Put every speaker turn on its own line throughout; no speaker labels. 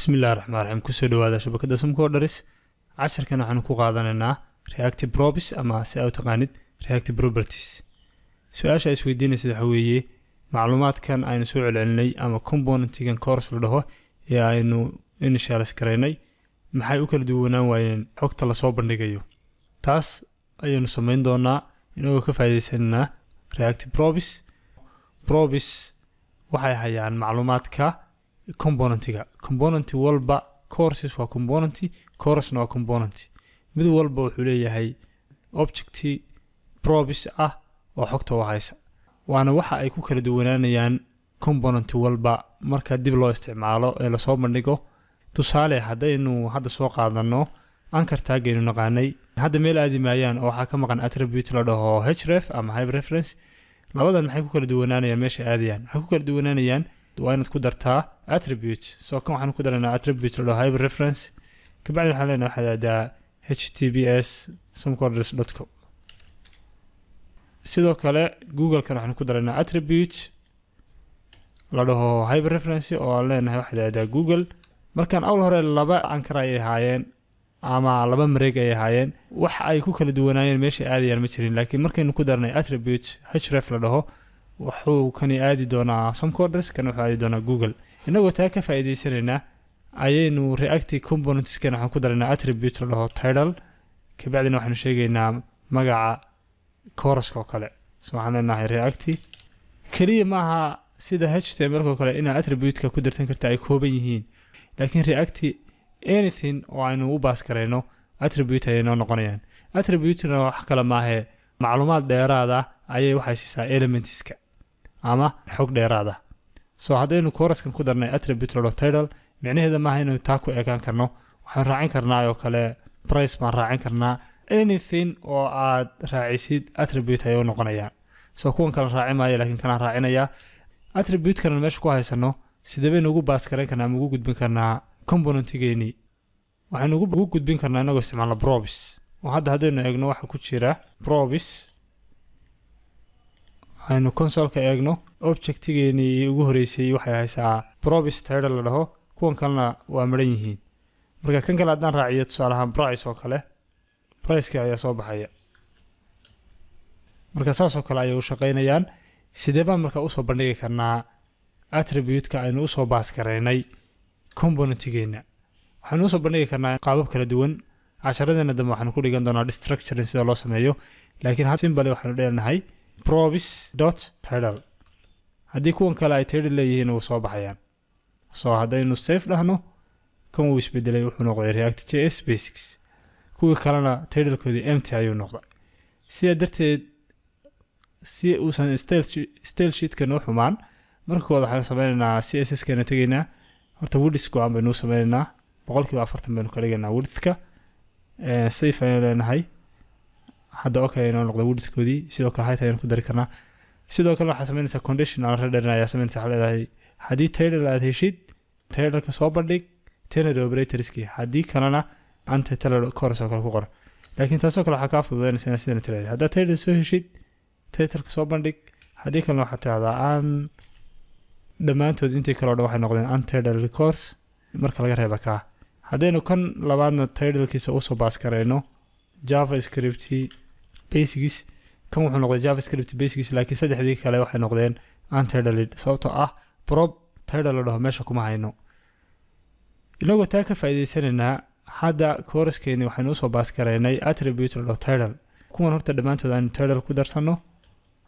Bismillahi raxmaan raxiim. Kusoo dhawaada shabakadda Sumcoders. Casharkan waxaanu ku qaadanaynaa React props, ama si aa u taqaanid React properties. Su-aasha isweydiinaysa waxa weeye, macluumaadkan aynu soo celcelinay ama componentigan course la dhaho ee aynu initialize garaynay, maxay u kala duwanaan waayeen xogta lasoo bandhigayo? Taas ayaynu samayn doonaa inagoo ka faa'iidaysanaa React props. Props waxay hayaan macluumaadka componentiga. Component walba, courses waa component, coursena waa component, mid walba wuxuu leeyahay object props ah oo xogta u haysa, waana waxa ay ku kala duwanaanayaan component walba marka dib loo isticmaalo ee lasoo bandhigo. Tusaale, haddaynu hadda soo qaadano anchor tag-gaynu naqaanay, hadda meel aadi maayaan oo waxaa ka maqan attribute la dhaho href ama hyperreference. Labadan maxay ku kala duwanaanayaan meesha aadayaan? Waxay ku kala duwanaanayaan waa inaad ku dartaa attribute. So kan waxaan ku daranaa attribute la dhaho hyperreference. Kabacdi waxaan leenahay waxaad aadaa https://somecoders.com. Sidoo kale Google-kan waxaan ku daranaa attribute la dhaho hyperreference oo aan leenahay waxaad aadaa Google. Markaan awl hore laba anchor ayay ahaayeen ama laba mareeg ay ahaayeen, wax ay ku kala duwanaayeen meesha aadayaan ma jirin. Laakiin markaynu ku darnay attribute href la dhaho, wuxuu kani aadi doonaa Somcoders, kan wuxuu aadi doonaa Google. Inagoo taa ka faa'iidaysanaynaa ayaynu React componentskan waxaan ku daraynaa attribute la dhaho title. Kabacdina waxaanu sheegaynaa magaca courseka oo kale. So waxaan leenahay React keliya maaha sida HTML oo kale inaa attribute-ka ku darsan karta ay kooban yihiin, laakiin React anything oo aynu u pass garayno attribute ayay noo noqonayaan. Attribute-na wax kale maahee, macluumaad dheeraada ayay waxay siisaa elementska ama xog dheeraada. So haddaynu coursekan ku darnay attribute la dhaho title, micnaheeda maaha inaynu taa ku ekaan karno. Waxaan raacin karnaa oo kale price baan raacin karnaa. Anything oo aad raacisid attribute ayay u noqonayaan. So kuwan kale raaci maayo, laakiin kanaan raacinayaa. Attribute-kana meesha ku haysano, sidee baynu ugu pass garayn karnaa ama ugu gudbin karnaa componentigeenii? Waxaynu ugu gudbin karnaa inagoo isticmaalna props. Oo hadda haddaynu eegno waxa ku jira props, aynu consoleka eegno, objectigeenii ugu horeysay waxay haysaa props title la dhaho, kuwan kalena waa maran yihiin. Marka kan kale haddaan raaciyo, tusaale ahaan price oo kale, priceka ayaa soo baxaya. Marka saas oo kale ayay u shaqaynayaan. Sidee baan marka usoo bandhigi karnaa attribute-ka aynu usoo pass garaynay componentigeena? Waxaynu usoo bandhigi karnaa qaabab kala duwan. Casharadeena dambe waxaanu ku dhigan doonaa destructuring sida loo sameeyo, laakiin had simple waxaanu dheenahay props.title. Haddii kuwan kale ay title leeyihiin, wuu soo baxayaan. So haddaynu save dhahno, kan wuu isbedelay, wuxuu noqday React JS basics. Kuwii kalena titlekoodii empty ayuu noqday. Sidaa darteed, si uusan style sheetka noo xumaan, marka koowaad waxaanu sameynaynaa CSS keena tegaynaa. Horta width go-an baynu u sameynaynaa, 40% baynu ka dhigaynaa widthka. Save ayaan leenahay. Hadda okay inoo noqday widthkoodii. Sidoo kale height ayaan ku dari karnaa. Sidoo kale waxaa sameynaysaa conditional rendering ayaa sameynaysaa. Waxaa leedahay haddii title aad heshid, titleka soo bandhig, ternary operatorski, haddii kalena untitled course oo kale ku qor. Laakiin taasoo kale waxaa kaa fududeynaysa inaad sidan tiraahdo: haddaad title soo heshid, titleka soo bandhig, haddii kalena waxaad tirahdaa an dhammaantood intii kale o dhan waxay noqdeen untitled course marka laga reeba kaa. Haddaynu kan labaadna titlekiisa usoo pass garayno JavaScript basics, kan wuxuu noqday JavaScript basics, laakiin saddexdii kale waxay noqdeen untitled, sababtoo ah prop title la dhaho meesha kuma hayno. Inagoo taa ka faa'iidaysanaynaa, hadda coursekeeni waxaynu usoo pass garaynay attribute la dhaho title. Kuwan horta dhammaantood aynu title ku darsanno.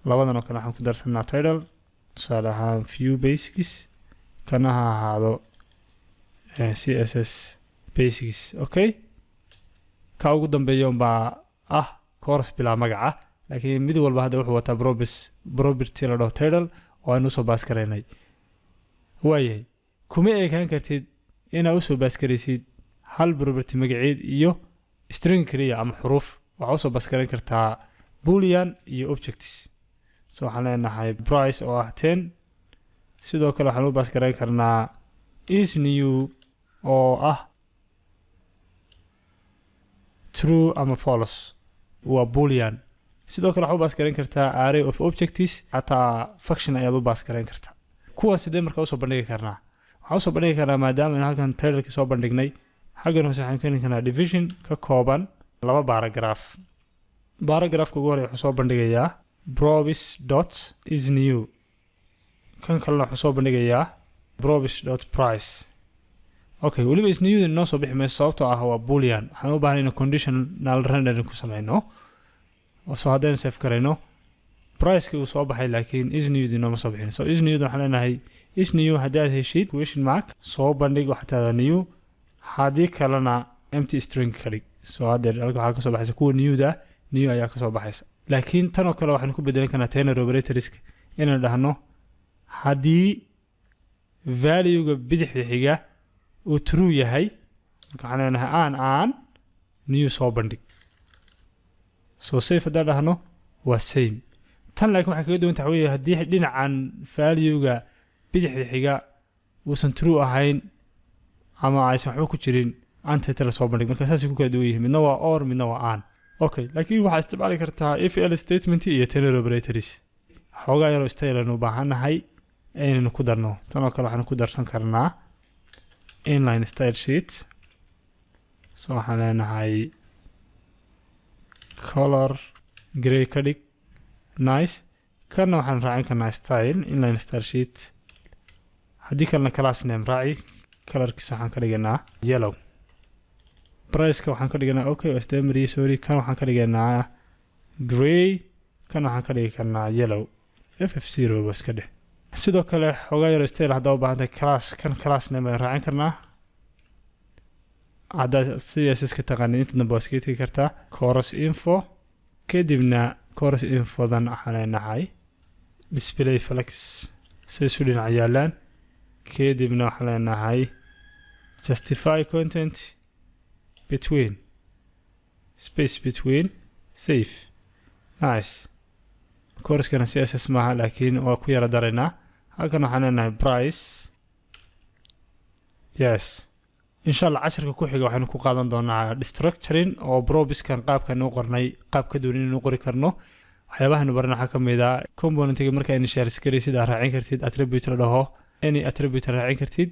Labadan oo kale waxaan ku darsanaa title, tusaale ahaan Vue basics, kana ha ahaado CSS basics. Okay, ka ugu dambeeya unbaa ah course bilaa magaca, laakiin mid walba hadda wuxuu wataa props property la dhaho title oo aynu usoo pass garaynay. Waayahay, kuma eekaan kartid inaa usoo pass garaysid hal property magaceed iyo string keliya ama xuruuf. Waxaa usoo pass garayn kartaa boolean iyo objects. So waxaan leenahay price oo ah 10. Sidoo kale waxaan u pass garayn karnaa is new oo ah true ama false, waa boolean. Sidoo kale waxaa u pass garayn kartaa array of objects, xataa function ayaad u pass garayn kartaa. Kuwan sidee markaa usoo bandhigi karnaa? Waxaan usoo bandhigi karnaa inagoo isticmaalna props. Waxaan usoo bandhigi karnaa, maadaama aynu halkan titleki soo bandhignay, xaggan hoose waxaan keeni karnaa division ka kooban laba paragraph. Paragraphka ugu horey wuxuu soo bandhigayaa props dot is new, kan kalena wuxuu soo bandhigayaa props dot price. Okay, weliba is new inoo soo bixi mayso, sababtoo ah waa boolean. Waxaan u baahnay inuu conditional rendering ku sameyno. So haddaynu save garayno, priceki uu soo baxay, laakiin is new inooma soo bixin. So is new waxaan leenahay, is new haddaad heshid question mark, soo bandhig waxaa tahdaa new, haddii kalena empty string ka dhig. So haddeer halka waxaa kasoo baxaysa kuwa newda, new ayaa kasoo baxaysa. Laakiin tan oo kale waxaynu ku bedelan karnaa ternary operatorska, inaynu dhahno haddii valuega bidixda xiga uu true yahay. Marka waxaan leenahay aan new soo bandhig. So save haddaan dhahno, waa same tan, laakiin waxay kaga duwan tahay wey haddii dhinacan valuega bidixda xiga uusan true ahayn ama aysan waxba ku jirin, untitled soo bandhig. Marka saasay ku kala duwan yihiin, midna waa or, midna waa and. Okay, laakiin waxaa isticmaali kartaa if else statement iyo ternary operators. Xoogaa yaroo style aynu u baahannahay inaynu ku darno. Tan oo kale waxaanu ku darsan karnaa inline style sheet. So waxaan leenahay color grey ka dhig. Nice. Kanna waxaan raacin karnaa style, inline style sheet, haddii kalena class name raaci. Colorkiisa waxaan ka dhiganaa yellow. Priceka waxaan ka dhiganaa, okay, waa isdaba, sorry. Kan waxaan ka dhiganaa grey, kan waxaan ka dhigi karnaa yellow, FF0 ba iska dheh. Sidoo kale xoogaa yaro style haddaa u baahan tahay, class kan class name ayaan raacin karnaa. Haddaa CSS ka taqaanin, inta dambe waa iskaga tegi kartaa. Course info, kadibna course infodan waxaan leenahay display flex, say isu dhinac yaalaan. Kadibna waxaan leenahay justify content between, space between. Save. Nice. Coursekana CSS maaha, laakiin waa ku yara daraynaa. Halkan waxaan leenahay price. Yes, insha Allah cashirka ku xiga waxaynu ku qaadan doonaa destructuring, oo propskan qaabkan u qornay qaab ka duwan inaynu qori karno. Waxyaabahanu baran waxaa ka mid ah componentiga markaa initialize garaysid, aad raacin kartid attribute la dhaho any attribute raacin kartid.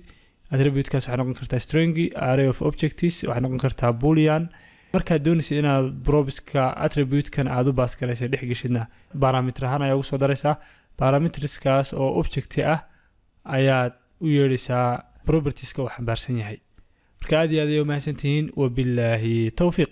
Attributekaas waxay noqon kartaa string, array of objects, waxay noqon kartaa boolean. Markaad doonaysid inaad propska attributekan aad u pass garaysa dhex geshidna, parameter ahaan ayaa ugu soo daraysaa. Parameterskaas oo object ah ayaad u yeedhaysaa propertieska uu xambaarsan yahay. Marka aad iyo aad ayay umahadsantihiin. Wabilaahi towfiiq.